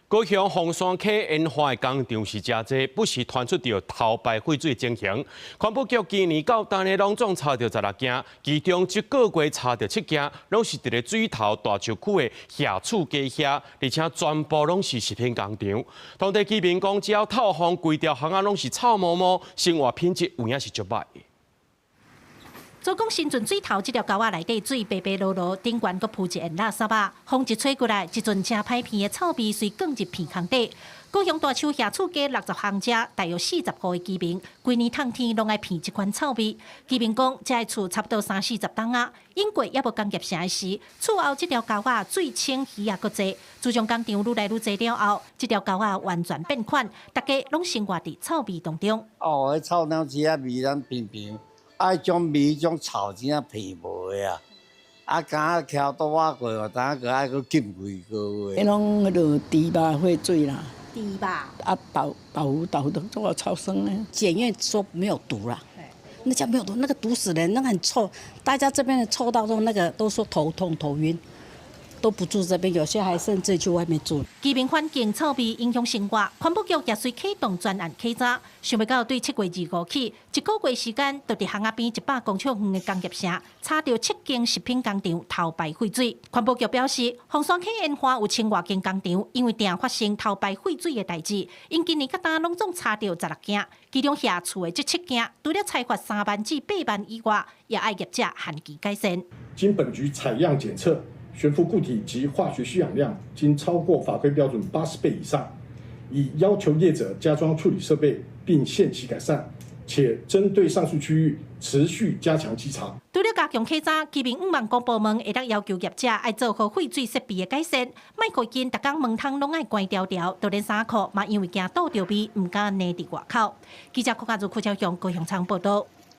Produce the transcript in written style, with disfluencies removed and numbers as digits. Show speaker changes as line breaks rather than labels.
高雄鳳山溪塩化的工廠是誠濟，不時傳出著偷排廢水情形。環保局今年到今呢，攏總查著16件，其中這個月查著七件，攏是佇咧水頭大樹區的霞厝街遐，而且全部攏是食品工廠。當地居民講，只要透風，規條巷仔攏是臭毛毛，生活品質有影是足䆀。
左江新圳水頭這條溝仔內底水白白濁濁，頂懸閣鋪一層垃圾仔，風一吹過來，一陣誠歹鼻的臭味隨捲入鼻孔底。高雄大樹霞厝街60巷遮，大約40戶的居民，規年冬天攏愛鼻這款臭味。居民講，這个厝差不多三四十冬仔，永過猶無工業城的時，厝後這條溝仔水清魚也閣濟。自從工廠愈來愈濟了後，這條溝仔完全變款，大家攏生活佇臭味當中。
哦，彼臭鳥鼠仔味咱平平。啊，彼種味，彼種臭真正鼻無的啊！啊，敢若橋倒仔過，有當閣愛閣浸幾個月。
彼攏彼落豬肉廢水啦。
豬肉。
啊，豆豆腐豆腐都做超酸的。
檢驗說沒有毒啦，那叫沒有毒，那個毒死人，那個很臭，大家這邊的臭到說那個都說頭痛頭暈。都不住這邊，有些還甚至去外面住。
居民反映臭味影響生活，環保局也隨啟動專案稽查。想袂到對7月25起，一個月時間，就佇巷仔邊100公尺遠的工業城，查著七間食品工廠偷排廢水。環保局表示，鳳山溪塩化有千外間工廠，因為定發生偷排廢水的代誌，𪜶今年到今攏總查著16件，其中霞厝的這七件，除了裁罰3萬至8萬以外，也愛業者限期改善。
經本局採樣檢測，懸浮固體及化學需氧量均超過法規標準80倍以上，已要求業者加裝處理設備並限期改善，且針對上述區域持續加強稽查。
除了加強稽查，居民向望公部門會當要求業者愛做好廢水設備的改善，莫予𪜶逐工門窗攏愛關牢牢，就連衫褲嘛因為驚倒著味，毋敢躡佇外口。記者郭家如、柯超雄高雄場報道。